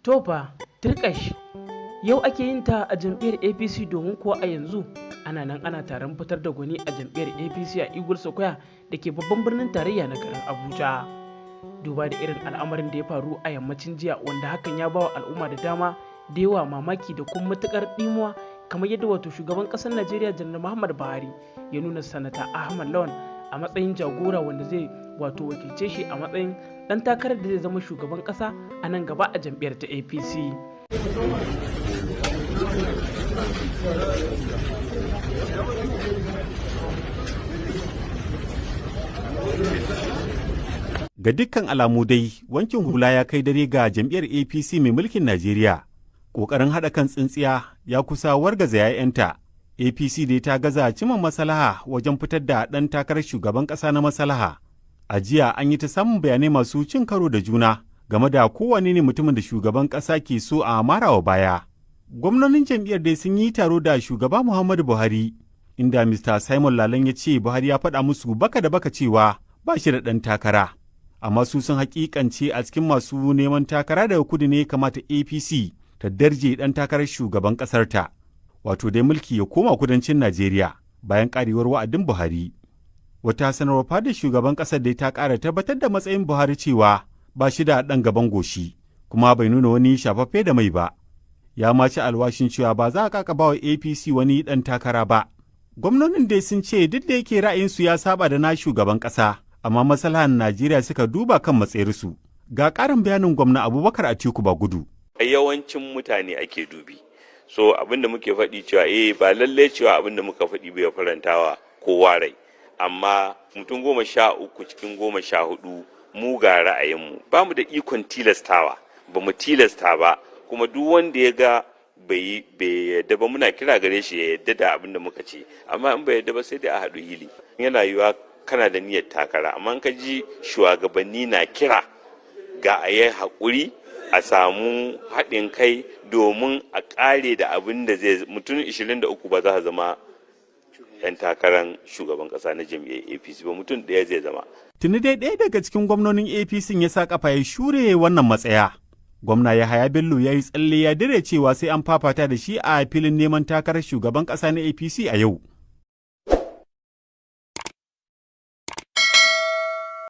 To fa, tirƙash! Yau ake yin ta a jam'iyyar APC, domin kuwa a yanzu ana nan ana taron fitar da gwani a jam'iyyar APC a Eagle Square da ke babban birnin tarayya na garin Abuja. Duba da irin al'amarin da ya faru a yammacin jiya, wanda hakan ya ba wa al'umma da dama da yawa mamaki da kuma matukar ɗimuwa, kamar yadda wato shugaban ƙasar Najeriya, Janar Muhammad Buhari, ya nuna Sanata Ahmad Lawan a matsayin jagora wanda zai wato wakilce shi a matsayin ɗan takarar da zai zama shugaban ƙasa a nan gaba a jam'iyyar ta APC. Ga dukkan alamu dai, wankin hula ya kai dare ga jam'iyyar APC mai mulkin Najeriya. Ƙoƙarin haɗa kan tsintsiya ya kusa wargaza 'ya'yanta. APC dai ta gaza cimma maslaha wajen fitar da ɗan takarar shugaban ƙasa na maslaha. A jiya an yi ta samun bayanai masu cin karo da juna game da kowane ne mutumin da shugaban ƙasa ke so a marawa baya. Gwamnonin jam'iyyar dai sun yi taro da shugaba Muhammadu Buhari, inda Mr. Simon Lalong ya ce Buhari ya faɗa musu baka da baka cewa ba shi da ɗan takara. Amma su sun hakikance a cikin masu neman takara daga kudu ne kamata APC ta darje ɗan takarar shugaban ƙasarta. Wato dai mulki ya koma kudancin Najeriya bayan ƙarewar wa'adin Buhari. Wata sanarwar fadar shugaban ƙasar dai ta ƙara tabbatar da matsayin Buhari cewa ba shi da ɗan gaban goshi, kuma bai nuna wani shafaffe da mai ba. Ya ma ci alwashin cewa ba za a kakaba wa APC wani ɗan takara ba. Gwamnonin dai sun ce duk da yake ra'ayinsu ya saba da na shugaban ƙasa, amma maslahan Najeriya suka duba kan matsayarsu. Ga ƙarin bayanin Gwamna Abubakar Atiku Bagudu. Yawancin mutane ake dubi. So abin da muke faɗi cewa ba lallai cewa abin da muka faɗi bai farantawa kowa rai. Amma mutum 13 cikin 14 mu ga ra'ayinmu, ba mu da ikon tilastawa, ba mu tilasta ba. Kuma duk wanda ya ga bai yadda ba, muna kira gare shi ya yadda da abin da muka ce. Amma in bai yadda ba, sai dai a haɗu hili. Yana yiwuwa kana da niyyar takara, amma ka ji shugabanni na kira ga a yi haƙuri a samu haɗin kai domin a ƙare da abin da zai mutum 23 ba za a zama 'yan takarar shugaban ƙasa na jam'iyyar APC ba, mutum ɗaya zai zama. Tuni dai ɗaya daga cikin gwamnonin APC ya sa kafa ya shure wannan matsaya. Gwamna Yahaya Bello ya yi tsalle ya dire cewa sai an fafata da shi a filin neman takarar shugaban ƙasa na APC a yau.